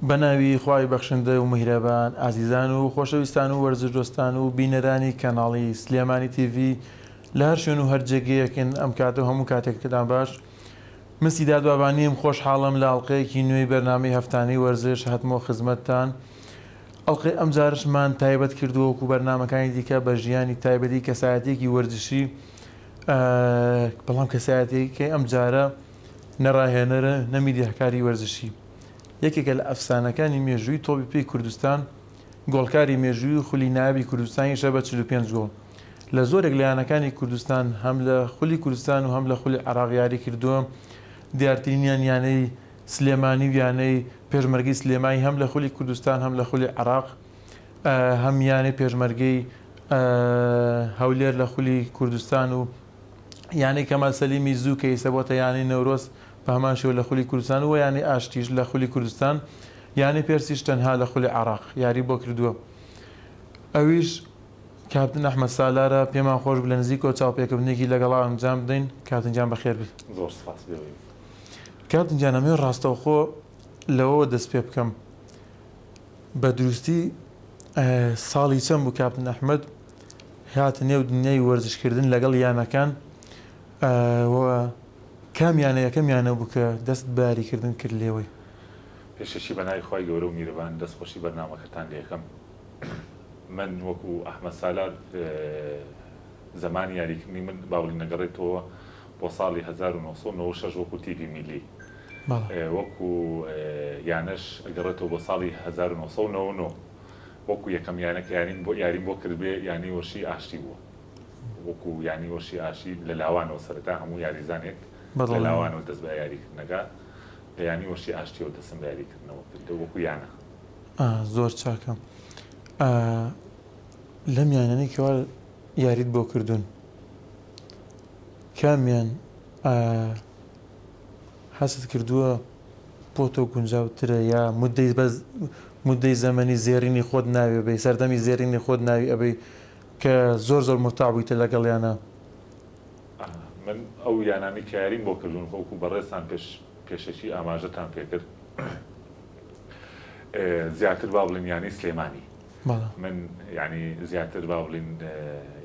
بەناوی خوای بەخشندە و میهرەبان ئازیزان و خۆشەویستان و وەرزش دۆستان و بینەرانی کەناڵی سلێمانی تیڤی لە هەر شوێن و هەر جێگەیەکن ئەم کاتە و هەموو کاتێکتان باش من سیداد بابانیم خۆشحاڵم لە ئەڵقەیەکی نوێی بەرنامەی هەفتانەی وەرزش هاتمەوە خزمەتتان ئەڵقەی ئەمجارشمان تایبەت کردووە وەکو بەرنامەکانی دیکە بە ژیانی تایبەتی کەسایەتیەکی وەرزشی بەڵام کەسایەتیەکەی ئەمجارە نە ڕاهێنەرە نە میدیاکاری وەرزشی یەکێکە لە ئەفسانەکانی مێژووی تۆپی پێی کوردستان، گۆڵکاری مێژووی خولی نایابی کوردستانیشە بە 45 گۆڵ. لە زۆرێک لە یانەکانی کوردستان هەم لە خولی کوردستان و هەم لە خولی عێراق یاری کردووە، دیارترینیان یانەی سلێمانی و یانەی پێشمەرگەی سلێمانی هەم لە خولی کوردستان هەم لە خولی عێراق، هەم یانەی پێشمەرگەی هەولێر لە خولی کوردستان و یانەی کەمال سەلیمی زوو کە ئیستا بۆتە یانەی نەورۆز بە هەمان شێوە لە خولی کوردستان و یانەی ئاشتیش لە خولی کوردستان یانەی پێرسیش تەنها لە خولی عێراق یاری بۆ کردووە ئەویش کاپتن ئەحمەد سالارە پێمان خۆش بوو لە نزیکەوە چاوپێکەوتنێکی لەگەڵا ئەنجام بدەین کاپتن گیان بەخێر بێی. زۆر سپاس بێوەی. کاپتن گیان ئەمەوێ ڕاستەوخۆ لەوەوە دەست پێ بکەم بە دروستی ساڵی چەند بوو کاپتن ئەحمەد هاتە نێو دنیای وەرزشکردن لەگەڵ یانەکان و کام یانە یەکەم یانە بوو کە دەست بە یاریکردن کرد لێوەی؟ پێشەکی بە ناوی خوای گەورە و میرەبان دەست خۆشی بەرنامەکەتان لێکەم. من وەکو ئەحمەد سالار زەمانی یاریکردنی من با بڵێین ئەگەڕێتەوە بۆ ساڵی 1996 وەکو تیپی میللی وەکو یانەش ئەگەڕێتەوە بۆ ساڵی 1999 وەکو یەکەم یانە کە یاریم بۆ یاریم بۆ کردبێ یانەی وەرشی ئاشتی بووە وەکو یانەی وەرشی ئاشتی لە لاوانەوە سەرەتا هەموو یاریزانێک لە لاوانەوە دەست بە یاریکردنەکە لە یانەی وەرشی ئاشتیەوە دەستم بە یاریکردنەوە کرد وەکو یانە. زۆر چاکە لەم یانانەی کەوا یاریت بۆ کردوون کامیان هەستت کردووە بۆ تۆ گونجاوترە یا مدەی بەس مدەی زەمەنی زێڕینی خۆت ناوی ئەبەی سەردەمی زێڕینی خۆت ناوی ئەبەی کە زۆر زۆر مورتاح بوویتە لەگەڵیانا؟ من ئەو یانانەی کە یاریم بۆ کردوون وەکو بەڕێزتان پێش پێشەکی ئاماژەتان پێکرد زیاتر با بڵێین یانەی سلێمانی من یعنی زیاتر با بڵێین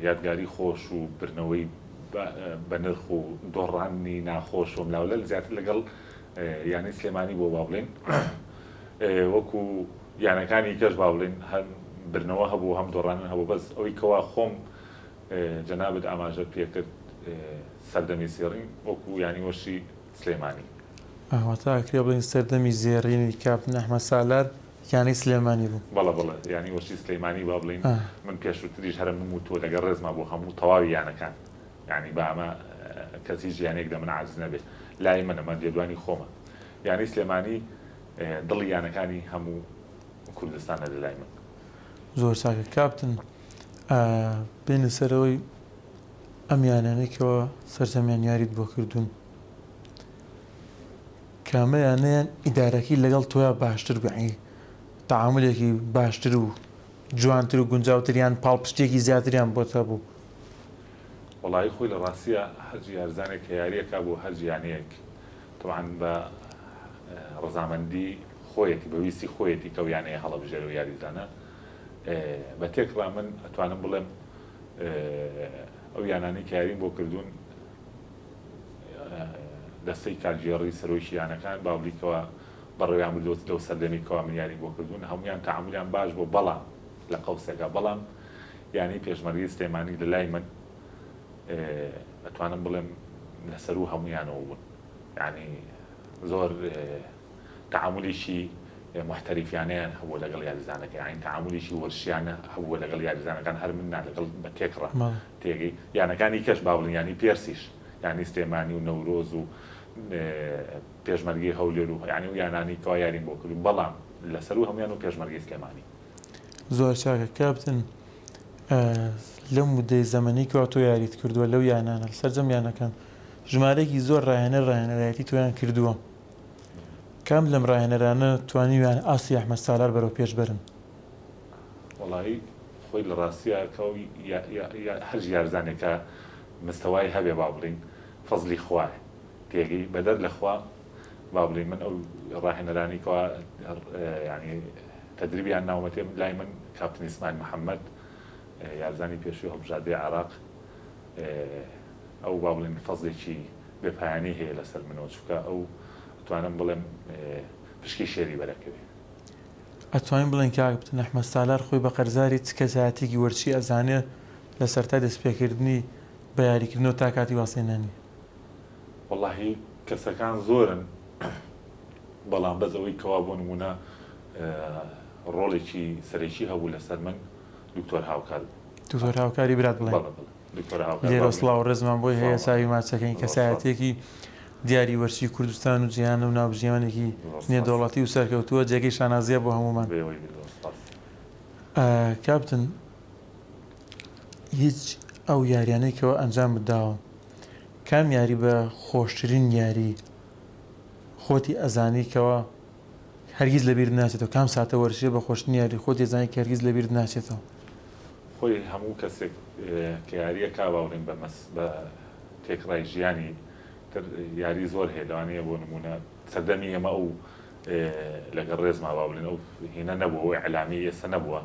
یادگاری خۆش و برنەوەی بە نرخ و دۆڕانی ناخۆش و لاولە زیاتر لەگەڵ یانەی سلێمانی بۆ با بڵێین وەکو یانەکانی کەش با بڵێین هەم برنەوە هەبوو هەم دۆڕانن هەبوو بەس ئەوەی کەوا خۆم جەنابت ئاماژەت پێکرد سەردەمی زێڕین وەکو یانی وەرشی سلێمانی. واتە ئەکرێ بڵێین سەردەمی زێڕینی کاپتن ئەحمەد سالار یانەی سلێمانی بوو. بەڵێ بەڵێ یانی وەرشی سلێمانی با بڵێین من پێشووتریش هەر ئەمەم وتووە لەگەڵ ڕێزما بۆ هەموو تەواوی یانەکان یانی با ئەمە کەس هیچ یانەیەک لە من عاجز نەبێ لای من ئەمە لێدوانی خۆمە یانەی سلێمانی دڵی یانەکانی هەموو کوردستانە لە لای من. زۆر چاکە کاپتن بێینە سەرەوەی ئەم یانانەی کەوا سەرجەمیان یاریت بۆ کردوون کامە یانەیان ئیدارەکەی لەگەڵ تۆیا باشتر بوو یانی تەعامولێکی باشتر و جوانتر و گونجاوتر یان پاڵپشتیەکی زیاتریان بۆت هەبوو؟ وەڵایی خۆی لە ڕاستیا هەرچ یارزانێک کە یاریەکا بۆ هەرچ یانەیەک تەبعەن بە ڕەزامەندی خۆیەتی بە ویستی خۆیەتی کە ئەو یانەیە هەڵەبژێرێ و یاریزانە بە تێکڕا من ئەتوانم بڵێم ئەو یانانەی کە یاریم بۆ کردوون دەستەی کارگێڕی سەرۆکی یانەکان باولی کەوا بەڕێویان بردووە لەو سەردەمی کەوا من یاریم بۆ کردوون هەمویان تەعامولیان باش بۆ بەڵام لە قەوسێکا بەڵام یانەی پێشمەرگەی سلێمانی لە لای من ئەتوانم بڵێم لەسەروو هەمویانەوە بوون یعنی زۆر تەعامولێکی موحتەریفیانەیان هەبووە لەگەڵ یاریزانەکە یانی تەعامولێکی وەرشیانە هەبووە لەگەڵ یاریزانەکان هەر من نا لەگەڵ بە تێکڕا تێگەی یانەکانی کەش با بڵێین یانی پێرسیش یانی سلێمانی و نەورۆز و پێشمەرگەی هەولێر و یانی و یانانی کەوا یاریم بۆ کردوون بەڵام لەسەروو هەموویان و پێشمەرگەی سلێمانی. زۆر چاکە کاپتن لەم مودەی زەمەنی کەوا تۆ یاریت کردووە لەو یانانە سەرجەم یانەکان ژمارەیەکی زۆر ڕاهێنەر ڕاهێنەرایەتی تۆیان کردووە کام لەم ڕاهێنەرانە توانیویانە ئاستی ئەحمەد سالار بەرەو پێش بەرن؟ وەڵایی خۆی لە ڕاستیا کە هەر یارزانێکە مستەوای هەبێ با بڵین فەزلی خوایە تێگەی بەدەر لە خوا با بڵین من ئەو ڕاهێنەرانی کەوا. یعنی تەدریبیان ناومەتێ لای من کاپتن ئیسماعیل محەممەد یارزانی پێشووی هەڵبژاردەی عێراق ئەو با بڵێن فەزلێکی بێ پایانی هەیە لەسەر منەوە چونکە ئەو ئەتوانم بڵێم پشکی شێری بەرەکەوێ. ئەتوانین بڵێین کاک بتن ئەحمەد سالار خۆی بە قەرزاری چ کەسایەتیەکی وەرزشی ئەزانێ لە سەرتای دەستپێکردنی بە یاریکردنەوە تا کاتی وازهێنانی؟ وەڵاهی کەسەکان زۆرن بەڵام بەس ئەوەی کەوا بۆ نموونە ڕۆڵێکی سەرەکی هەبوو لەسەر من دکتۆر هاوکار بوو. دکتۆر هاوکاری برات بڵێن. بەڵێ بەڵێ دکتۆر هاوکار لێرەوە سڵاو و ڕێزمان بۆی هەیە چاوی ماچەکەین کەسایەتیەکی دیاری وەرزشی کوردستان و جیهانە و ناوبژیوانێکی نێودەوڵەتی و سەرکەوتووە جێگەی شانازیە بۆ هەموومان. کاپتن هیچ ئەو یاریانەی کەوا ئەنجامت داوە کام یاری بە خۆشترین یاری خۆتی ئەزانی کەوا هەرگیز لەبیرت ناچێتەوە کام ساتە وەرزشیە بە خۆشترین یاری خۆتی ئەزانی کە هەرگیز لەبیرت ناچێتەوە؟ خۆی هەموو کەسێک کە یاریەکا با بڵێین بە مەس بە تێکڕای ژیانی تر یاری زۆر هەیە لەوانەیە بۆ نموونە سەردەمی ئێمە ئەو لەگەڵ ڕێزما با بڵێن ئەو هینە نەبووە ئەو ئیعلامی ئێستا نەبووە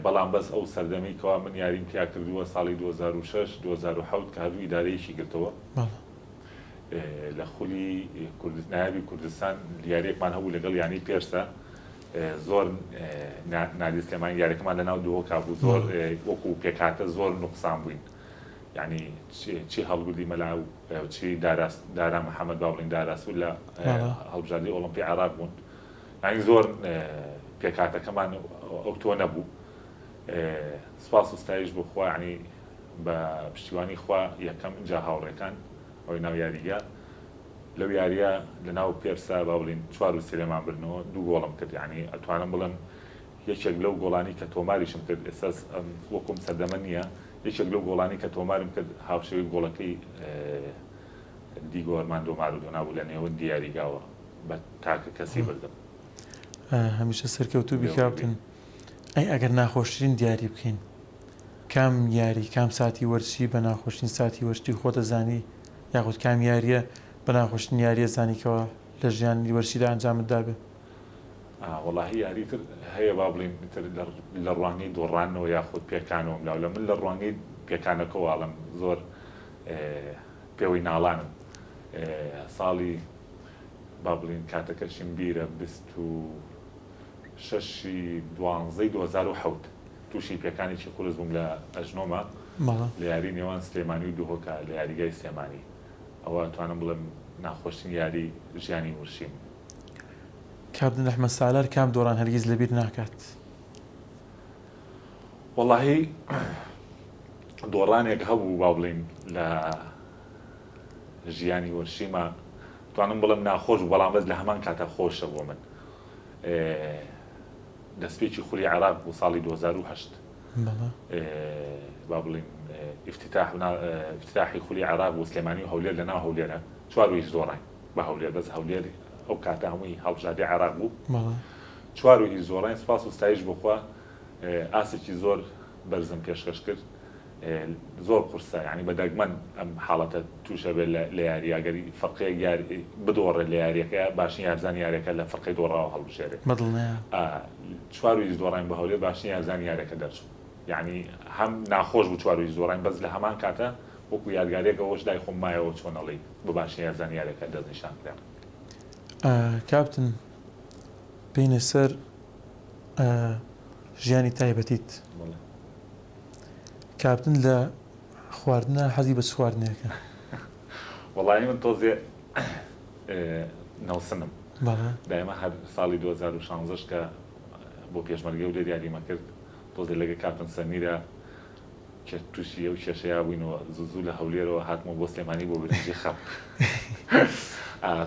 بەڵام بەس ئەو سەردەمی کەوا من یاریم تیا کردووە ساڵی 2006 2007 کە هەردوو ئیدارەیەکی گرتەوە لە خولی نایابی کوردستان یاریەکمان هەبوو لەگەڵ یانەی پێرسە زۆر نادی سلێمانی یاریەکەمان لە ناو دهۆکا بوو زۆر وەکو پێکهاتە زۆر نوقسان بووین یعنی چی هەڵگوردی مەلا و چی دارا محەممەد با بڵین داراسو لە هەڵبژاردەی ئۆڵمپی عێراق بوون یعنی زۆر پێکهاتەکەمان ئەو تۆ نەبوو سپاس و ستایش بۆ خوا یعنی بە پشتیوانی خوا یەکەم ئینجا هاوڕێکان ئەوەی ناو یاریگا لەو یاریە لە ناو پێرسا با بڵین چوار و سێ لێمان بردنەوە دوو گۆڵم کرد یعنی ئەتوانم بڵێم یەکێک لەو گۆڵانی کە تۆماریشم کرد ئێستا وەکوم سەردەمە نییە یەکێک لەو گۆڵانی کە تۆمارم کرد هاوشێوەی گۆڵەکەی دیگۆ ئەرماندۆ مارادۆنا بوو لە نێوەندی یاریگاوە بە تاکە کەسی بردم. هەمیشە سەرکەوتوو بی کاپتن. ئەی ئەگەر ناخۆشترین دیاری بکەین کام یاری کام ساتی وەرزشی بە ناخۆشترین ساتی وەرزشی خۆت ئەزانی یاخود کام یاریە بە ناخۆشترین یاریە زانی کەوا لە ژیانی وەرزشیدا ئەنجامت دابێ؟ وەڵاهی یاری تر هەیە با بڵێین تر لە ڕوانگەی دۆڕانەوە یاخود پێکانەوە لاولە من لە ڕوانگەی پێکانەکەوە ئەڵێم زۆر پێوەی ناڵانم ساڵی با بڵێین کاتەکەشیم بیرە 26 ی دوانزەی 2007 تووشی پێکانێکی قورس بووم لە ئەژنۆما لە یاری نێوان سلێمانی و دهۆکا لە یاریگای سلێمانی ئەوە ئەتوانم بڵێم ناخۆشترین یاری ژیانی ورشیم. کاپتن ئەحمەد سالار کام دۆڕان هەرگیز لەبیر ناکات؟ وەڵاهی دۆڕانێک هەبوو با بڵێین لە ژیانی وەرشیما توانم بڵێم ناخۆش بوو بەڵام بەس لە هەمان کاتە خۆشە بۆ من دەستپێکی خولی عێراق بوو ساڵی 2008 با بڵین افتتاحی خولی عێراق بوو سلێمانی و هەولێر لە ناو هەولێرە چوار و هیچ دۆڕاین بە هەولێر بەس هەولێر ئەو کاتە هەمووی هەڵبژاردەی عێراق بوو چوار و هیچ دۆڕاین سپاس و ستایش بۆ خوا ئاستێکی زۆر بەرزم پێشکەش کرد زۆر قورسە یانی بە دەگمەن ئەم حاڵەتە تووشە بێت لە یارییا گەر فەرقەیەک یاری بدۆڕێت لە یاریەکەیا باشترین یارزانی یاریەکە لە فەرقەی دۆڕاوە هەڵبژێرێ بەدڵنیا. چوار و هیچ دۆڕاین بە هەولێر باشترین یارزانی یاریەکە دەرچوو یانی هەم ناخۆش بوو چوار و هیچ دۆڕاین بەس لە هەمان کاتە وەکو یادگاریەک ئەوەش لای خۆم مایەوە چۆن ئەڵێی بە باشترین یارزانی یاریەکە دەستنیشان کرا. کاپتن بێینە سەر ژیانی تایبەتیت. بەڵێ. کاپتن لە خواردنا حەزی بە چ خواردنێکە؟ وەڵایی من تۆزێ نەوسنم دایمە هەر ساڵی 2016 کە بۆ پێشمەرگە و لێر یاریمە کرد تۆزێ لەگە کاپتن سەمیرە تووشی ئەو کێشەیە بووینەوە زوو زوو لە هەولێرەوە هاتمەوە بۆ سلێمانی بۆ برنجی خڕ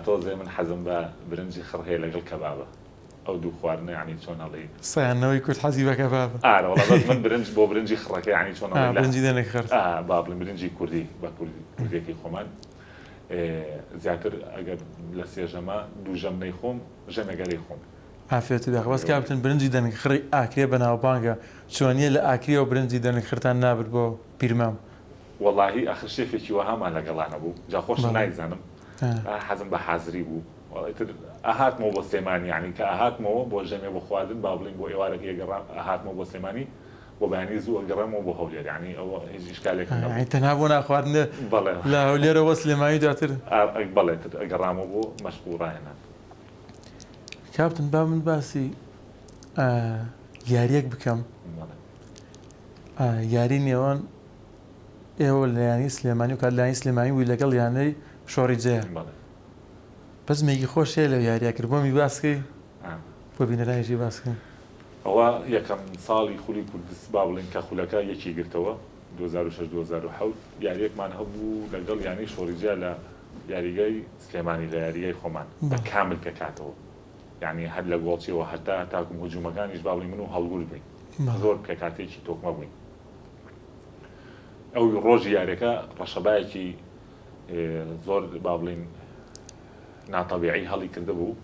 تۆزێ من حەزم بە برنجی خڕ هەیە لەگەڵ کەبابە ئەو دوو خواردنە یانی چۆن ئەڵێی. سەیان نەوەی کورد حەزی بە کەبابە. ئارە وەڵا بەس من برنج بۆ برنجی خڕەکە یانی چۆن ئەڵێی لە. برنجی دەنک خڕ. ئا با بڵێم برنجی کوردی بە کوردی کوردیەکەی خۆمان زیاتر ئەگەر لە سێ ژەمە دوو ژەم نەیخۆم ژەمێک ئەرێ خۆم. عافیەتت بێ بەس کاپتن برنجی دەنک خڕی ئاکرێ بەناوبانگە چۆنیە لە ئاکرێوە برنجی دەنک خڕتان نابرد بۆ پیرمام. وەڵاهی ئەخر شێفێکی وەهامان لەگەڵا نەبوو جا خۆشم نایزانم حەزم بە حازری بوو. وەڵا ئیتر ئەهاتمەوە بۆ سلێمانی یانی کە ئەهاتمەوە بۆ ژەمێ بۆ خواردن با بڵێین بۆ ئێوارەکەی ئەگەڕام ئەهاتمەوە بۆ سلێمانی بۆ بەیانی زوو ئەگەڕێمەوە بۆ هەولێر یانی ئەوە هیچ ئیشکالێکم نەبوو. یانی تەنها بۆ نانخواردنێ بەڵێ. لە هەولێرەوە بۆ سلێمانی دواتر. بەڵێ ئیتر ئەگەڕامەوە بۆ مەشق و ڕاهێنان. کاپتن با من باسی یاریەک بکەم بەڵێ. یاری نێوان ئێوە لە یانەی سلێمانی و کات لە یانەی سلێمانی بووی لەگەڵ یانەی شۆڕیجەیە. بەڵێ. بەزمێکی خۆش هەیە لەو یاریە کرد بۆمی باسکەی بۆ بینەرانیشی باسکەن. ئەوە یەکەم ساڵی خولی کوردست با بڵێین کە خولەکە یەکی گرتەوە 2006 2007 یاریەکمان هەبوو لەگەڵ یانەی شۆڕیجیا لە یاریگای سلێمانی لە یاریگای خۆمان بە کامل پێکهاتەوە یانی هەر لە گۆڵچیەوە هەتا تاکم هجومەکانیش با بڵێین من و هەڵگورد بووین زۆر پێکهاتەیەکی تۆکمە بووین ئەو ڕۆژی یاریەکە ڕەشەبایەکی زۆر با بڵین ناتەبیعی هەڵی کردبوو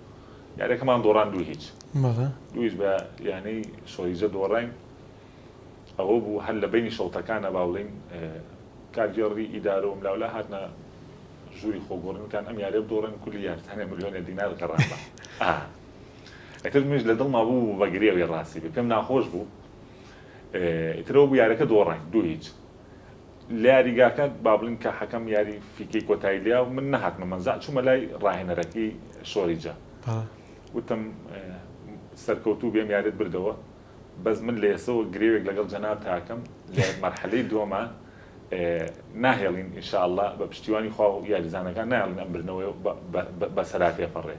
یاریەکەمان دۆڕان دوو هیچ دوو هیچ بە یانەی شۆریجە دۆڕاین ئەوە بوو هەر لە بینی شەوتەکانە با بڵین کارگێڕی ئیدارە و ملاولا هاتنە ژووری خۆگۆڕین وتیان ئەم یاریە بدۆڕێن کولی یارتانە ملیۆنێ دینار غەرامە ئیتر منیش لە دڵما بوو بە گرێوی ڕاستی بێ پێم ناخۆش بوو ئیترەوە بوو یارەکە دۆڕاین دوو هیچ لە یاریگاکە با بڵێین کە حەکەم یاری فیکەی کۆتایی لیا و من نەهاتمە مەنزع چوومە لای ڕاهێنەرەکەی شۆریجە وتم سەرکەوتوو بێم یاریت بردەوە بەس من لە ئێسەوە گرێوێک لەگەڵ جەناب تاکەم لە مەرحەلەی دووەما ناهێڵین ئینشاءاللە بە پشتیوانی خوا و یاریزانەکان ناهێڵین ئەم بردنەوەی بەسەرا تێپەڕێ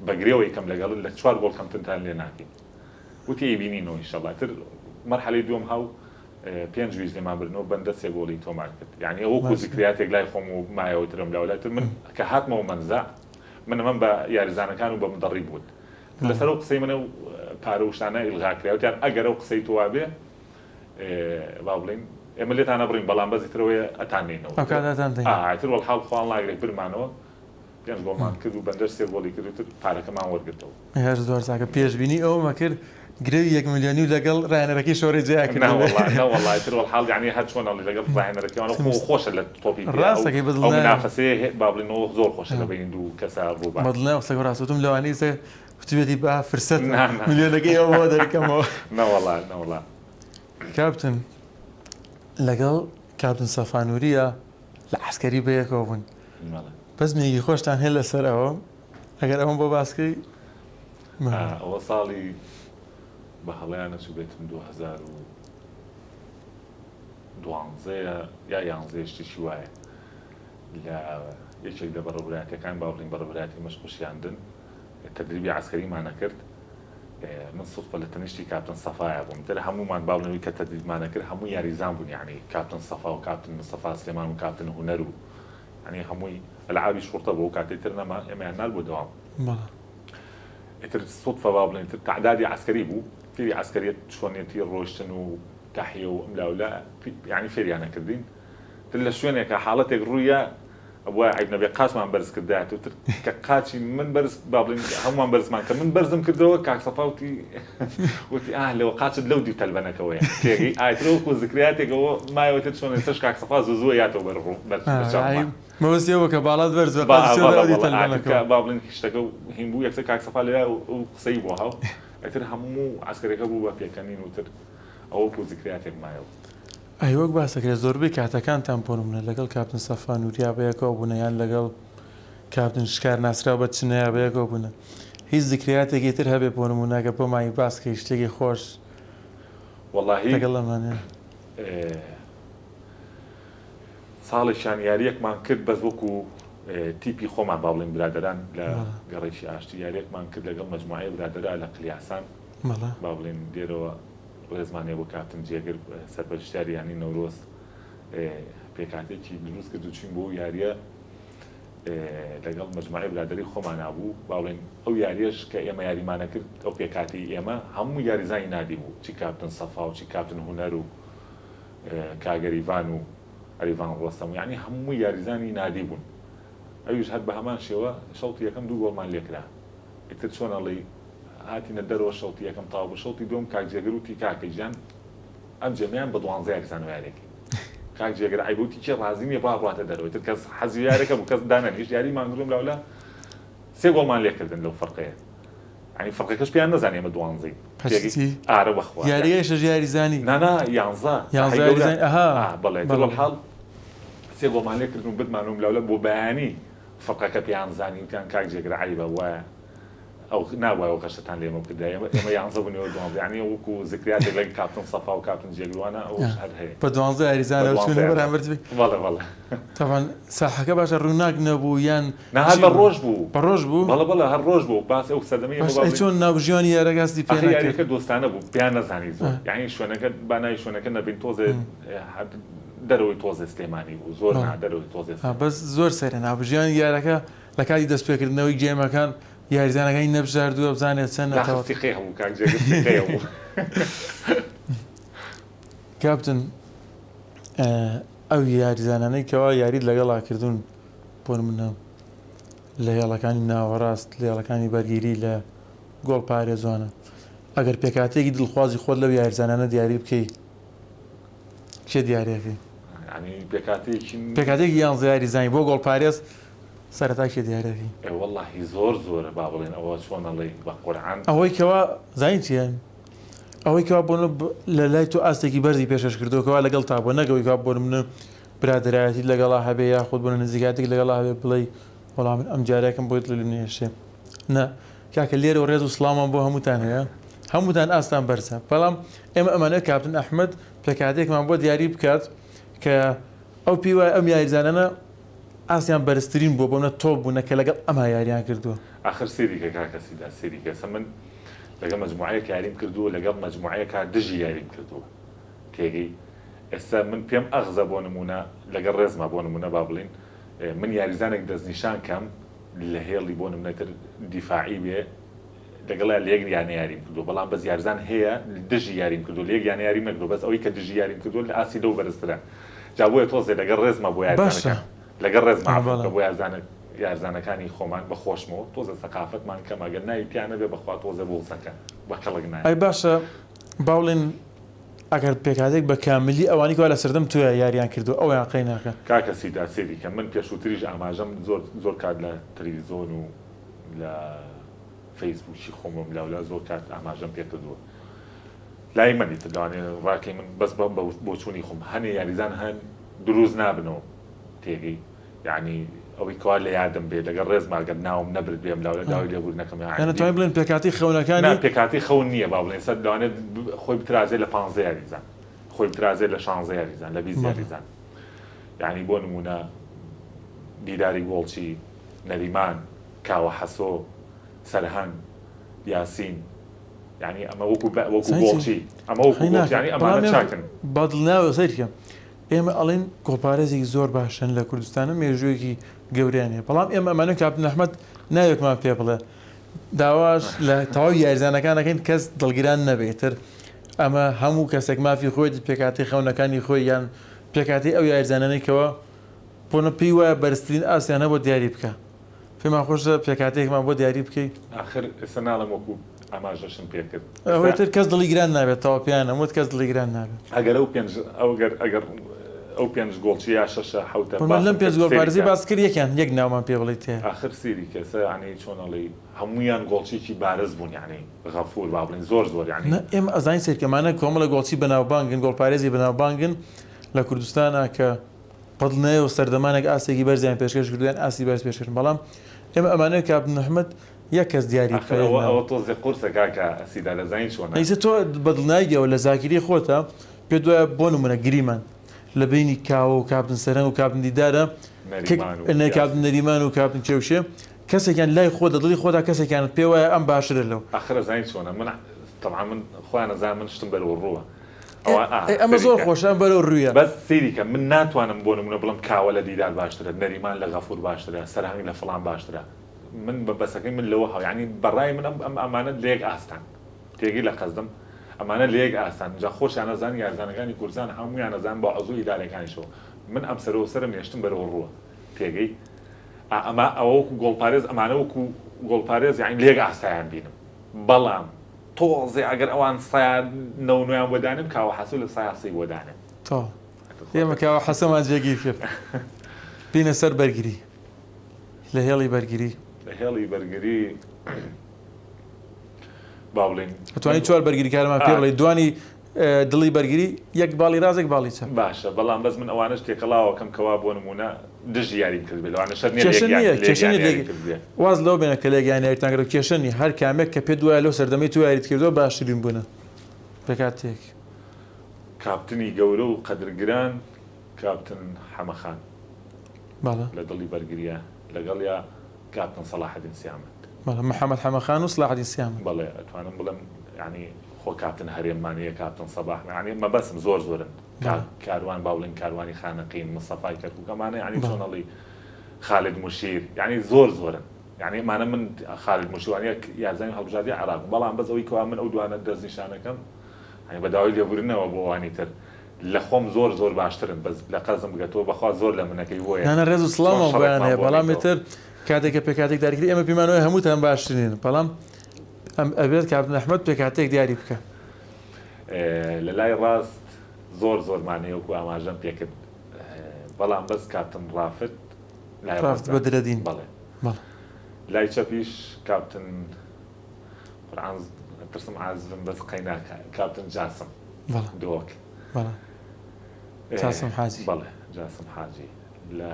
بە گرێوەی کەم لەگەڵت لە چوار گۆڵ کەمترتان لێ ناکەین وتی ئەیبینینەوە ئینشاءاللە تر مەرحەلەی دووەم هاو پێنج ویست لێمان بردنەوە بەندە سێ گۆڵی تۆمار کرد یعنی ئەوە وەکو زکریاتێک لای خۆم و مایەوە ترم لاولا تر من کە هاتمەوە مەنزا من ئەمەم بە یاریزانەکان و بە مدەڕی بوت لەسەر ئەو قسەی منە و پارە و شتانە ئیلغا کرا وتیان ئەگەر ئەو قسەی تۆ وابێ با بڵێین ئێمە لێتان ئەبڕین بەڵام بەس ئیتر ئەوەیە ئەتان نێینەوە ئەو کاتە ئەتان دەین ئا ئیتر وەڵحاڵ خوا هەڵناگرێ برمانەوە پێنج گۆڵمان کرد و بەندەر سێ گۆڵی کرد و تر پارەکەمان وەرگرتەوە. هەر زۆر چاکە پێشبینی ئەوەمە کرد گرەوی یەک ملیۆنی و لەگەڵ ڕاهێنەرەکەی شۆرەی جیا کرد نەوەڵا نەوەڵا تر وەڵحاڵ یعنی هەر چۆن ئەڵێ لەگەڵ ڕاهێنەرەکەیان خۆ خۆشە لە تۆپی پێ ڕاستەکەی ئەو بەدڵنیام منافەسەیە هێ با بڵێین زۆر خۆشە لە بەینی دوو کەسا ڕووبات. بەدڵنیام قسەکە ڕاستە وتم لەوانەیە ئێستا وتبێتی با فرسەتە نا نا ملیۆنەکەی ئەو بۆ دەرکەمەوە. نەوەڵا نەوەڵا. کاپتن لەگەڵ کاپتن سەفا نوریە لە عەسکەری بەیەکەوە بوون بەزمێکی خۆشتان هەیە لەسەر ئەوە ئەگەر ئەوەم بۆ باسکەی ئەوە ساڵی بە هەڵەیان نەچووبێتم 2012 یا یانزەیە شتێکی وایە لە یەکێک لە بەڕێوەبەرایەتیەکان با بڵێین بەڕێوەبەرایەتی مەشق و شیاندن تەدریبی عەسکەریمان ئەکرد من سوتفە لە تەنیشتی کاپتن سەفایا بووم تر هەموومان با بڵێین کە تەدریبمان ئەکرد هەموو یاریزان بوون یعنی کاپتن سەفا و کاپتن مستەفا سلێمان و کاپتن هونەر و یعنی هەمووی ئەلعابی شوڕتە بوو ئەو کاتەی تر نەما ئێمەیان نارد بۆ دەوام ئیتر سوتفە با بڵێین تر تەعدادی عەسکەری بوو فێری عەسکەریەت چۆنیەتی ڕۆیشتن و تەحیە و ئەملاولا یعنی فێریان ئەکردین تر لە شوێنێکا حاڵەتێک ڕوویا ئەبوایە عەیب نەبێ قاچمان بەرز کردایەتەوە تر کە قاچی من بەرز با بڵێین هەموومان بەرزمان کە من بەرزم کردەوە کاک سەفا وتی وتی ئاه لەوە قاچت لەو دیو تەلبەنەکەوەیە تێگەی ئایتر وەکو زکریاتێکەوە مایەوە تر چۆن ئێستاش کاک سەفا زوو زووە یاتەوە بەر ڕوو بەر چاومان مەبەستی ئەوە کە باڵات بەرز بە قاچت چۆن لەو دیو تەلبەنەکەوە با بڵێین شتەکە هین بوو یەکسەر کاک سەفا لەوێ ئەو قسەی بۆ هاو ئیتر هەموو عەسکەرەکە بوو بە پێکەنین و تر ئەوە وەکو زکریاتێک مایەوە. ئەی وەک باسەکرێت زۆربەی کاتەکانتان بۆ نمونە لەگەڵ کاپتن سەفا نوریا بەیەکەوە بوونە یان لەگەڵ کاپتن شکار ناسراو بە چنەیا بەیەکەوە بوونە هیچ زکریاتێکی تر هەبێ بۆ نمونە گەر بۆمانی باس کەی شتێکی خۆش وەڵاهی لەگەڵ ئەمانە. ساڵێکیان یاریەکمان کرد بەس وەکو تیپی خۆمان با بڵێین برادەران لە گەڕەکی ئاشتی یاریەکمان کرد لەگەڵ مەجموعەی برادەرا لە قلیاسان با بڵێین لێرەوە ڕێزمان هەیە بۆ کاپتن جێگر سەرپەرشتیاری یانەی نەورۆز پێکهاتەیەکی دروست کرد و چوین بۆ یاریە لەگەڵ مەجموعەی برادەری خۆمانا بوو با بڵێین ئەو یاریەش کە ئێمە یاریمانە کرد ئەو پێکهاتەی ئێمە هەموو یاریزانی نادی بوو چی کاپتن سەفا و چی کاپتن هونەر و کاگەریڤان و ئەریڤان ڕۆستەم و یعنی هەموو یاریزانی نادی بوون ئەویش هەر بە هەمان شێوە شەوتی یەکەم دوو گۆڵمان لێکرا ئیتر چۆن ئەڵێی هاتینە دەرەوە شەوتی یەکەم تەواو بوو شەوتی دووەم کاک جێگر وتی کاکە گیان ئەم جێمەیان بە دوانزە یاریزانەوە یاریەکەین کاک جێگر عەیبە وتی کێ ڕازی نییە با ڕواتە دەرەوە ئیتر کەس حەزی یارەکە بوو کەس دانەنیشت یاریمان گرۆم لاولا. سێ گۆڵمان لێکردن لەو فەرقەیە یانی فەرقەکەش پێیان نەزانی ئێمە دوانزەین پەرچی ئارە بەخوا یاریگای شەش یاریزانی نا نا یانزە یانزە یاریزانی ئەها بەڵێ بەڵێ حاڵ سێ گۆڵمان لێکردن و بردمان و لاولە بۆ بەیانی فەرقەکە پێیان زانی وتیان کاک جێگر عەیبە وایە ئەو نابوایە ئەو غەشەتان لێمە بکردایە ئێمە ئێمە یانزە بوون ئێوە دوانزە یانی وەکو زکریاتێک لەگەڵ کاپتن سەفا و کاپتن جێگروانە ئەوەش هەر هەیە بە دوانزە یاریزانەوە چوونە بە دوانزە بەرامبەر یاریزان بەڵێ بەڵێ. تەبعەن ساحەکە باشە ڕووناک نەبوو یان نا هەر چی بە بوو؟ ڕۆژ بوو. بە ڕۆژ بوو؟ بەڵێ بەڵێ هەر ڕۆژ بوو باسی ئەو سەردەمەی ئێمە باش با ئەی بڵێین چۆن ناوبژیوانی یارەکە هەستی پێ ئاخر نەکرد؟ یاریەکە دۆستانە بوو پێیان نەزانی زۆر یانی شوێنەکە با ناوی شوێنەکە نەبەین تۆزێ هەر دەرەوەی تۆزێ سلێمانی بوو زۆر نا بەڵێ دەرەوەی تۆزێ ها بەس زۆر سەیرە ناوبژیوانی یارەکە لە کاتی دەستپێکردنەوەی گێمەکان یاریزانەکانی نەبژاردووە بزانێت چەند داخل نەتەوە. سیقەی هەبوو کاک جێگر سیقەی هەبوو. کاپتن ئەو یاریزانانەی کەوا یاریت لەگەڵا کردوون بۆ نمونە لە هێڵەکانی ناوەڕاست لە هێڵەکانی بەرگیری لە گۆڵ پارێزوانە ئەگەر پێکاتێکی دڵخوازی خۆت لەو یاریزانانە دیاری بکەی کێ دیارەکەی؟ یانی پێکهاتەیەکی پێکهاتەیەکی یانزە یاریزانی بۆ گۆڵپارێز سەرەتا کێ دیارەکەی؟ ئێ وەڵاهی زۆر زۆرە با بڵێن ئەوە چۆن ئەڵێی بە قورعان. ئەوەی کەوا زانی چیە ئەوەی کەوا بۆ لە لای تۆ ئاستێکی بەرزی پێشکەش کردووە کەوا لەگەڵ تا بووە نەک ئەوەی کەوا بۆ نمونە برادەرایەتیت لەگەڵا هەبێ یاخود بۆ نزیکایەتێک لەگەڵا هەبێ بڵێی وەڵا من ئەم جارێکم بۆی دڵی نێشێ نا کاکە لێرەوە ڕێز و سڵاومان بۆ هەمووتان هەیە هەمووتان ئاستان بەرزە بەڵام ئێمە ئەمانەوێت کاپتن ئەحمەد پێکهاتەیەکمان بۆ دیاری بکات کە ئەو پێی وایە ئەم یاریزانانە ئاستیان بەرزترین بووە بۆ منە تۆپ بوونە کە لەگەڵ ئەما یاریان کردووە. ئاخر سەیری کە کاکە سیدا سەیری کە ئێستا من لەگەڵ مەجموعەیەک یاریم کردووە لەگەڵ مەجموعەیەکا دژی یاریم کردووە تێگەی ئێستا من پێم ئەغزە بۆ نموونە لەگەڵ ڕێزما بۆ نموونە با بڵین من یاریزانێک دەستنیشان کەم لە هێڵی بۆ نمونە تر دیفاعی بێ لەگەڵیا لە یەک یانە یاریم کردووە بەڵام بەس یارزان هەیە دژی یاریم کردووە لە یەک یانە یاریم نەکردووە بەس ئەوەی کە دژی یاریم کردووە لە ئاستی لەو بەرزترە جا بۆیە تۆزێ لەگەڵ ڕێزما بۆ باشە یارزانەکان لەگەڵ ڕێزما آه عەفوو بکە بەڵێ. بۆ یارزانە یارزانەکانی خۆمان بە خۆشمەوە تۆزێ سەقافەتمان کەمە گەر ناوی تیا نەبێ بەخوا تۆزێ بوغزەکە بە کەڵک نایە. ئەی باشە با بڵێین ئەگەر پێکهاتەیەک بە کاملی ئەوانەی کەوا لە سەردەم تۆیا یاریان کردووە ئەویان قەی ناکە. کاکە سیدا سەیری کە من پێشووتریش ئاماژەم زۆر زۆر کات لە تەلەڤیزۆن و لە فەیسبووکی خۆمم لاولا زۆر کات ئاماژەم پێ کردووە لای من ئیتر لەوانەیە ڕاکەی من بەس بە بۆچوونی خۆم هەنێ یاریزان هەن دروست نابنەوە تێگەی یعنی ئەوەی کەوا لە یادم بێ لەگەڵ ڕێزما گەر ناوم نەبرد بێم لاولا داوای لێبوردن ئەکەم یان یعنی ئەتوانین بڵێین پێکهاتەی نا خەونەکانی پێکهاتەی خەون نییە با بڵێین سەر لەوانەیە خۆی بترازێ لە پانزە یاریزان خۆی بترازێ لە شانزە یاریزان لە 20 بەڵێ. یاریزان یعنی بۆ نموونە دیداری گۆڵچی نەریمان، کاوە حەسۆ، سەرهەنگ، یاسین یانی ئەمە وەکو بە وەکو زانی چی؟ گۆڵچی ئەمە وەکو خەی گۆڵچی ناکە یانی بەڵام ئەمانە ئێمە چاکن. بە دڵنیایەوە سەیرکە ئێمە ئەڵێین گۆڵپارێزێکی زۆر باشن لە کوردستانە مێژوویەکی گەورەیان هەیە بەڵام ئێمە ئەمانەوێ کاپتن ئەحمەد ناوێکمان پێ بڵێ داواش لە تەواوی یاریزانەکان ئەکەین کەس دڵگران نەبێ ئیتر ئەمە هەموو کەسێک مافی خۆیەتی پێکهاتەی خەونەکانی خۆی یان پێکهاتەی ئەو یاریزانانەی کەوا بۆنە پێی وایە بەرزترین ئاستیان هەبووە دیاری بکە. پێمان خۆشە پێکهاتەیەکمان بۆ دیاری بکەی. ئاخر ئێستا ناڵێم وەکو ئاماژەشم پێ کرد. ئەوەی ئێستا تر کەس دڵی گران نابێت تەواو پێیان وت کەس دڵی گران نابێت. ئەگەر ئەو پێنج ئەگەر ئەگەر ئەو پێنج گۆڵچی یا شەشە حەوتە بۆ من لەم باسم پێنج کرد سەیری گۆڵپارێزەی کە. باست کرد یەکیان یەک ناومان پێ بڵێی تێ. ئاخر سەیری کە ئێستا یەعنی چۆن ئەڵێی هەموویان گۆڵچیی بارز بوون یەعنی غەفوور با بڵێین زۆر زۆر یەعنی. نا ئێمە ئەزانین سەیرکە ئەمانە کۆمەڵێک گۆڵچی بەناوبانگن گۆڵپارێزی بەناوبانگن لە کوردستانا کە بەدڵنیایەوە سەردەمانێک ئاستێکی بەرزیان پێشکەش کردو یان ئاستی بەرز پێشکەش بەڵام ئێمە ئەمانەوێت کاپتن ئەحمەد یەک کەس دیاری ئاخر بکا یەک ئەوە ناو. ئەوە تۆزێ قورسە کاکە سیدا دەزانی چۆنە. ئیسە تۆ بەدڵنیاییەوە لە زاکیرەی خۆتا پێت وایە بۆ نمونە گریمان لە بەینی کاوە و کاپتن سەرهەنگ و کاپتن دیدارە کە نەریمان و نە کاپتن یاسین. نەریمان و کاپتن کێوشێ کەسێکیان لای خۆت لە دڵی خۆتا کەسێکیانت پێ وایە ئەم باشترە لەو. ئاخر ئەزانی چۆنە من تەبعەن من خۆیان ئەزانن من شتم بەرەو ڕووە ئەوە ئا ئەی ئەمە سەیری زۆر کە. خۆشە ئەم بەرەو ڕوویە. بەس سەیری کە من ناتوانم بۆ نمونە بڵێم کاوە لە دیدار باشترە نەریمان لە غەفور باشترە سەرهەنگ لە فڵان باشترە من بە بەسەکەی من لەوە هەو یانی بەڕای من ئەم ئەم ئەمانە لە یەک ئاستان تێگەی لە قەزدم ئەمانە لە یەک ئاستان جا خۆشیان ئەزانن یارزانەکانی کوردستان هەموویان ئەزانن بە عەزوو ئیدارەکانیشەوە من ئەم سەرەوە سەرم نیە شتم بەرەو ڕووە تێگەی ئا ئەمە ئەوە وەکو گۆڵپارێز ئەمانە وەکو گۆڵپارێز یانی لە یەک ئاستایان بینم بەڵام تۆزێ ئەگەر ئەوان سەیا نەو نۆیان بۆ دانێم کاوە حەسۆ لە سەیا سێی بۆ دانێم. تەواو ئێمە کاوە حەسۆمان جێگیر کرد بینە سەر بەرگری لە هێڵی بەرگری. لە هێڵی بەرگری با بڵێین ئەتوانی چوار بەرگریکارمان پێ بڵێی دوانی دڵی بەرگری یەک باڵی ڕاست یەک باڵی چەپ. باشە بەڵام بەس من ئەوانەش تێکەڵاوەکەم کەوا بۆ نموونە دژی یاریم کردبێ لەوانە شەرت نیە کێشە نیە کێشە نیە لێک واز لەوە بێنە کە لێک یان یاریتان کردوە کێشە نیە هەر کامێک کە پێت وایە لەو سەردەمەی تۆ یاریت کردوە باشترین بوونە پێکهاتەیەک. کاپتنی گەورە و قەدرگران کاپتن حەمەخان بەڵێ. لە دڵی بەرگریە لەگەڵیا کاپتن سەڵاحەدین سیامەند. بەڵێ محەمەد حەمەخان و سڵاحەدین سیامەند. بەڵێ ئەتوانم بڵێم یانی خۆ کاپتن هەرێممان هەیە کاپتن سەباح یانی مەبەستم زۆر زۆرن بەڵێ. کاروان با بڵێین کاروانی خانەقین مستەفای کەرکوک ئەمانە یانی بەڵێ. چۆن ئەڵێی خالد موشیر یانی زۆر زۆرن یانی ئەمانە من خالد موشیر وانیە یارزانی هەڵبژاردەی عێراق بوو بەڵام بەس ئەوەی کەوا من ئەو دوانە دەستنیشانەکەم یانی بە داوای لێبوردنەوە بۆ ئەوانی تر لە خۆم زۆر زۆر باشترن بەس لە قەرزم بگە تۆ بەخوا زۆر لە منەکەی بۆیە نانا ڕێز و چۆن سڵاومان بۆیان شەڕێکمان هەیە بۆ بەڵام ئەکەیتەوە. ئیتر کاتێک کە پێکهاتەیەک دیاری کرد ئێمە پێمان وایە هەمووتان باشترین بەڵام ئەم ئەبێت کاپتن ئەحمەد پێکهاتەیەک دیاری بکە. لە لای ڕاست زۆر زۆرمان هەیە وەکو ئاماژەم پێکرد بەڵام بەس کاپتن ڕافت لای ڕاست ڕافت بەدرەدین بەڵێ بەڵێ. لای چەپیش کاپتن قورعان ئەترسم عازز بم بەس قەیناکە کاپتن جاسم بەڵێ دۆک بەڵێ جاسم حاجی بەڵێ جاسم حاجی لە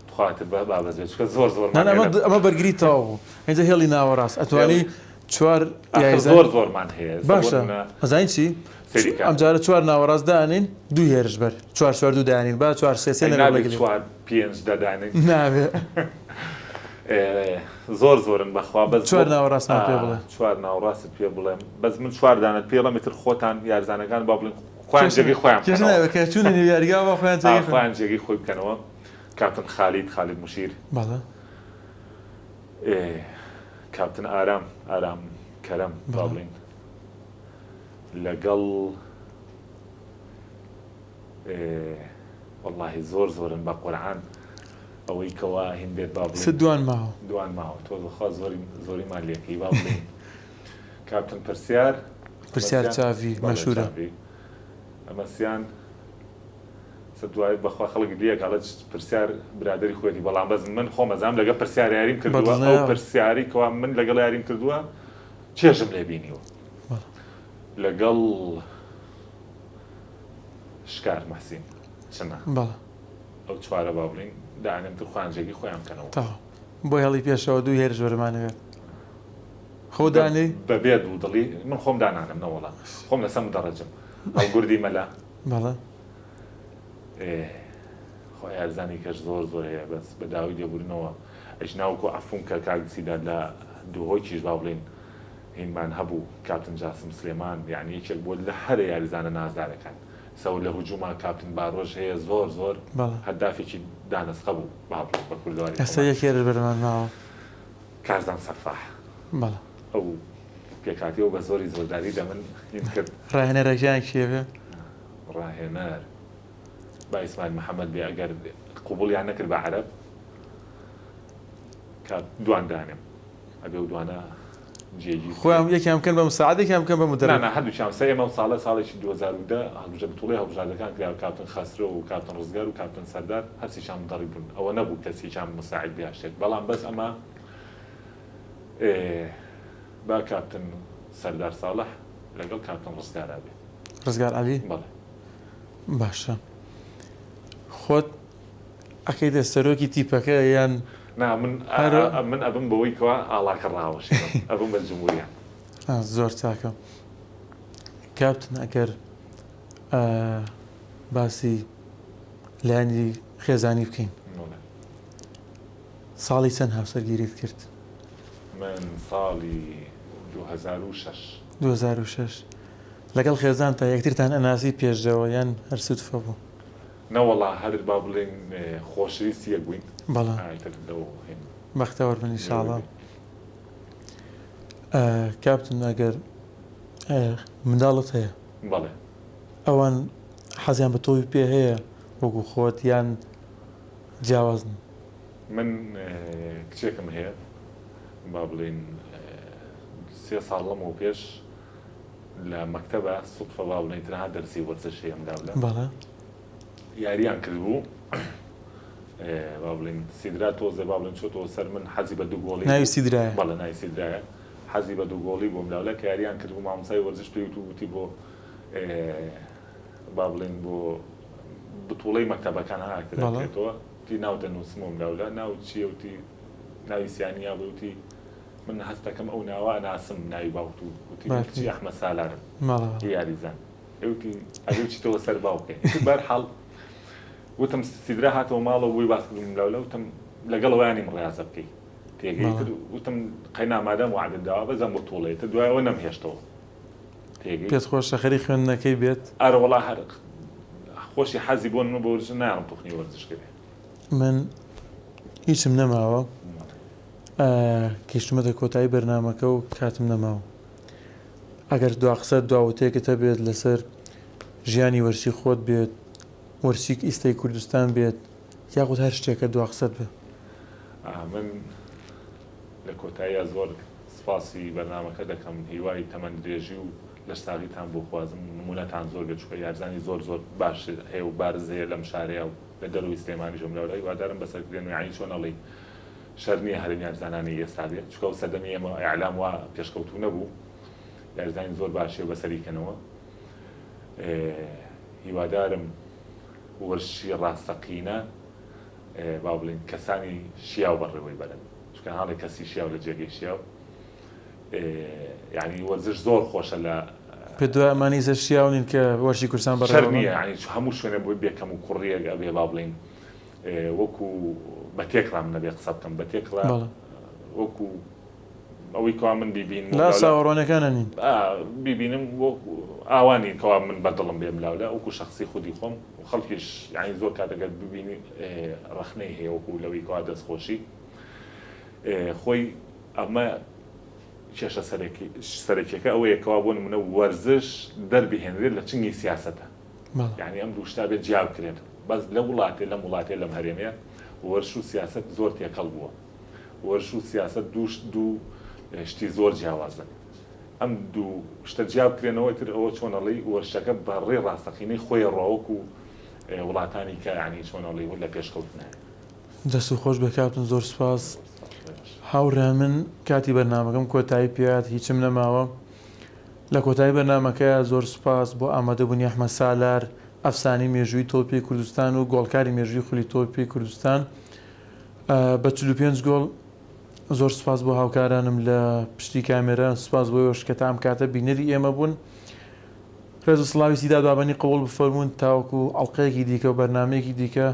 تخواتر بە بابەت بێت چونکە زۆر زۆرمان نانا هەیە ئەمە لە ئەمە بەرگری تەواو بوو ئینجا هێڵی ناوەڕاست ئەتوانی هێڵی چوار ئاخر یاریزان زۆر زۆرمان هەیە ئێستا بۆ باشە نمونە ئەزانی چی سەیری کە ئەمجارە چوار ناوەڕاست دانین دوو هێرشبەر چوار چوار دوو دانین با چوار سێ سێ ئەی نەبێ نابێ بەرگری چوار پێنج دە دانین نابێ زۆر زۆرن بەخوا بەس چوار ناوەڕاستمان پێ بڵێ. چوار ناوەڕاستت پێ بڵێم بەس من چوار دانەت پێ ڵێم ئیتر خۆتان یارزانەکان با بڵێن خۆیان جێگەی خۆیان کێشە بکەنەوە. نابێ کە چوونە نێو یاریگا با خۆیان جێگەی خۆیان خۆیان جێگەی خۆی بکەنەوە کاپتن خالید خالید موشیر بەڵێ. کاپتن ئارام ئارام کەرەم با بەڵێ. بڵێین لەگەڵ وەڵاهی زۆر زۆرن بە قورعان ئەوەی کەوا هین بێت با ست بڵێین دوان ماوە. دوان ماوە تۆ بەخوا زۆری زۆریمان لێکەی با بڵێین کاپتن پرسیار پرسیار ئەمەسیان چاڤی بەڵێ مەشهورە. چاڤی ئەمەسیان سە دوای بەخوا خەڵک لێک ئەڵێ پرسیار برادەری خۆیەتی بەڵام بەس من خۆم ئەزانم لەگەڵ پرسیار یاریم کردووە ئەو بەدڵنیاوە. پرسیاری کەوا من لەگەڵ یاریم کردووە چێژم لێ بینیوە بەڵێ. لەگەڵ شکار محسین چنە. بەڵێ. ئەو چوارە با بڵێین دانێم تر خۆیان جێگەی خۆیان بکەنەوە. تەواو. بۆ هێڵی پێشەوە دوو هێرش بەرمانەوێت. خۆ دانێی؟ بە بێ دوودڵی من خۆم دانانم نەوەڵا خۆم لەسەر مدەڕجم هەڵگوردی مەلا. بەڵێ. ئێ خوا یارزانی کەش زۆر زۆر هەیە بەس بە داوای لێبوردنەوە ئەژنا وەکو عەفوم کە کاک سیداد لە دهۆکیش با بڵێین هینمان هەبوو کاپتن جاسم سلێمان یانی یەکێک بووە لە هەرە یاریزانە نازدارەکان سەو لە هجوما کاپتن بارۆژ هەیە زۆر زۆر بەڵێ. هەدافێکی دانسقە بوو با بڵێین بە کوردەواری ئێستا خۆمان یەک هێرش بەرمان ماوە. کارزان سەفاح بەڵێ. ئەو پێکهاتەیەو بە زۆری زۆرداری دەمن هین کرد. ڕاهێنەرەکەیان کێ بێ؟ ڕاهێنەر با ئیسماعیل محەمەد بێ ئەگەر قبوڵیان نەکرد بە عەرەب کە دوان دانێم ئەبێ و دوانە جێگیر خۆیان یەکیان بکەن بە مساعد یەکیان بکەن بە مدرب. نا نا هەردووکیان سە ئێمە ئەو ساڵە ساڵێکی 2010 هەڵبژە بتوڵەی هەڵبژاردەکان کرا کاپتن خەسرەو و کاپتن ڕزگار و کاپتن سەردار هەرسێکیان مدەڕیب بوون ئەوە نەبوو کەس یەکیان مساعد بێ شتێک بەڵام بەس ئەمە با کاپتن سەردار ساڵح لەگەڵ کاپتن ڕزگارا بێ. ڕزگار عەلی؟ بەڵێ. باشە خۆت ئەکەیتە سەرۆکی تیپەکە یان نا من هەر من ئەبم بەوەی کەوا ئاڵاکە ڕاوەشێنم ئەبم بە جمهوریان. زۆر چاکە کاپتن ئەگەر باسی لایەنی خێزانی بکەین ساڵی چەند هاوسەرگیریت کرد؟ من ساڵی 2006. 2006 لەگەڵ خێزانتا یەکترتان ئەناسی پێش لەوە یان هەر سودفە بوو؟ نەوەڵا هەر با بڵێین خۆشەویستی یەک بووین. بەڵێ. ئیتر لەو هین. بەختەوەر بن ئینشاڵا. کاپتن ئەگەر منداڵت هەیە؟ بەڵێ. ئەوان حەزیان بە تۆپی پێ هەیە وەکو خۆت یان جیاوازن؟ من کچێکم هەیە با بڵێین سێ ساڵ لەمەو پێش لە مەکتەبە سوتفە با بڵێین تەنها دەرسی وەرزش هەیە ئەم دابلە بەڵێ. یاریان کردبوو. با بڵێین سیدرا تۆزێ با بڵێن چۆتەوە سەر من حەزی بە دوو گۆڵی ناوی سیدرایە؟ بەڵێ ناوی سیدرایە حەزی بە دوو گۆڵی بووم لاولا کە یاریان کردبوو مامۆستای وەرزش پێی وتبوو وتی بۆ با بڵێین بۆ بتوڵەی مەکتەبەکان هاکتر دەکرێتەوە وتی ناو دەنووسم و لاولا ناو چییە وتی ناوی سیانیا بوو وتی من هەستەکەم ئەو ناوە ئەناسم ناوی باوکت و وتی من کچی ئەحمەد سالارم یاریزان وتی ئەبێ بچیتەوە سەر باوکێ بەرحاڵ وتم سیدرا هاتەوە ماڵەوە بۆی باس کردم لاولا وتم لەگەڵ ئەویانیم ڕاضە بکەی تێگەی تر وتم قەینا مادام وعدت داوە بەزەم بۆ توڵەیە تر دوای ئەوە نەمهێشتەوە تێگەی. پێت خۆشە خەریک خوێندنەکەی بێت؟ ئەرە وەڵا هەر خۆشی حەزی بۆ نمە بۆ وەرزش نایەڵم توخنی وەرزش کەوێ. من هیچم نەماوە گەیشتومەتە کۆتایی بەرنامەکە و کاتم نەماوە ئەگەر دوا قسەت دوا وتەیەکت هەبێت لەسەر ژیانی وەرزشی خۆت بێت وەرزشی ئیستەی کوردستان بێت یاخود هەر شتێکە دوا قسەت بێ. من لە کۆتاییا زۆر سپاسی بەرنامەکە دەکەم هیوای تەمەن درێژی و لەشساغیتان بۆ خوازم نمونەتان زۆر بێت چونکە یارزانی زۆر زۆر باش هەیە و بارز هەیە لەم شارەیا و لە دەرەوەی سلێمانیش ئەم لاولا هیوادارم بەسەرکرێن و یانی چۆن ئەڵێی شەر نییە هەرێم یارزانانی ئێستا بێ چونکە ئەو سەردەمی ئێمە ئیعلام وا پێشکەوتوو نەبوو یارزانی زۆر باشی و بەسەری کەنەوە هیوادارم وەرزشی ڕاستەقینە با بڵێین کەسانی شیاو بەڕێوەی بەرن چونکە هاڵێ کەسی شیاو لە جێگەی شیاو یعنی وەرزش زۆر خۆشە لە پێ دوای ئەمانی زە شیاو نین کە وەرزشی کوردستان بەڕێوە شەر نییە یعنی هەموو شوێنێ بۆ بێکەم و کوڕیەک ئەبێ با بڵێین وەکو بە تێکڕام نەبێ قسە بکەم بە تێکڕا وەکو ئەوەی کەوا من بیبینم لا چاوەڕوانەکانە نین. بیبینم وەکو ئاوا نین کەوا من بە دڵم بێم لاولا وەکو شەخسی خودی خۆم و خەڵکیش یانی زۆر کات ئەگەر ببینی ڕەخنەی هەیە وەکو لەوەی کەوا دەستخۆشی خۆی ئەمە کێشە سەرەکیەکە ئەوەیە کەوا بۆ نمونە وەرزش دەربهێنرێت لە چنگی سیاسەتە یعنی ئەم دوو شتە بێت جیا بکرێت بەس لە وڵاتێ لەم وڵاتێ لەم هەرێمەیە وەرش و سیاسەت زۆر تێکەڵ بووە وەرش و سیاسەت دوو شتی زۆر جیاوازن. ئەم دوو شتە جیا بکرێنەوە ئیتر ئەوە چۆن ئەڵێی وەرشەکە بە ڕێی ڕاستەقینەی خۆی ئەڕوا وەکو وڵاتانی کە یانی چۆن ئەڵێی لە پێشکەوتنایە. دەست خۆش بێ کاپتن زۆر سوپاس. هاوڕێیان من کاتی بەرنامەکەم کۆتایی پێهات هیچم نەماوە لە کۆتایی بەرنامەکەیا زۆر سوپاس بۆ ئامادەبوونی ئەحمەد سالار ئەفسانەی مێژووی تۆپی پێی کوردستان و گۆڵکاری مێژووی خولی تۆپی پێی کوردستان بە 45 گۆڵ زۆر سوپاس بۆ هاوکارانم لە پشتی کامێرا سوپاس بۆ ئێوەش کە تا ئەم کاتە بینەری ئێمە بوون ڕێز و سڵاوی سیداد بابەنی قبوڵ بفەرموون تاوەکو ئەڵقەیەکی دیکە و بەرنامەیەکی دیکە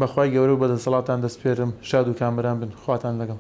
بەخوای گەورە و بەدەسەڵاتان دەسپێرم شاد و کامەران بن خواتان لەگەڵ.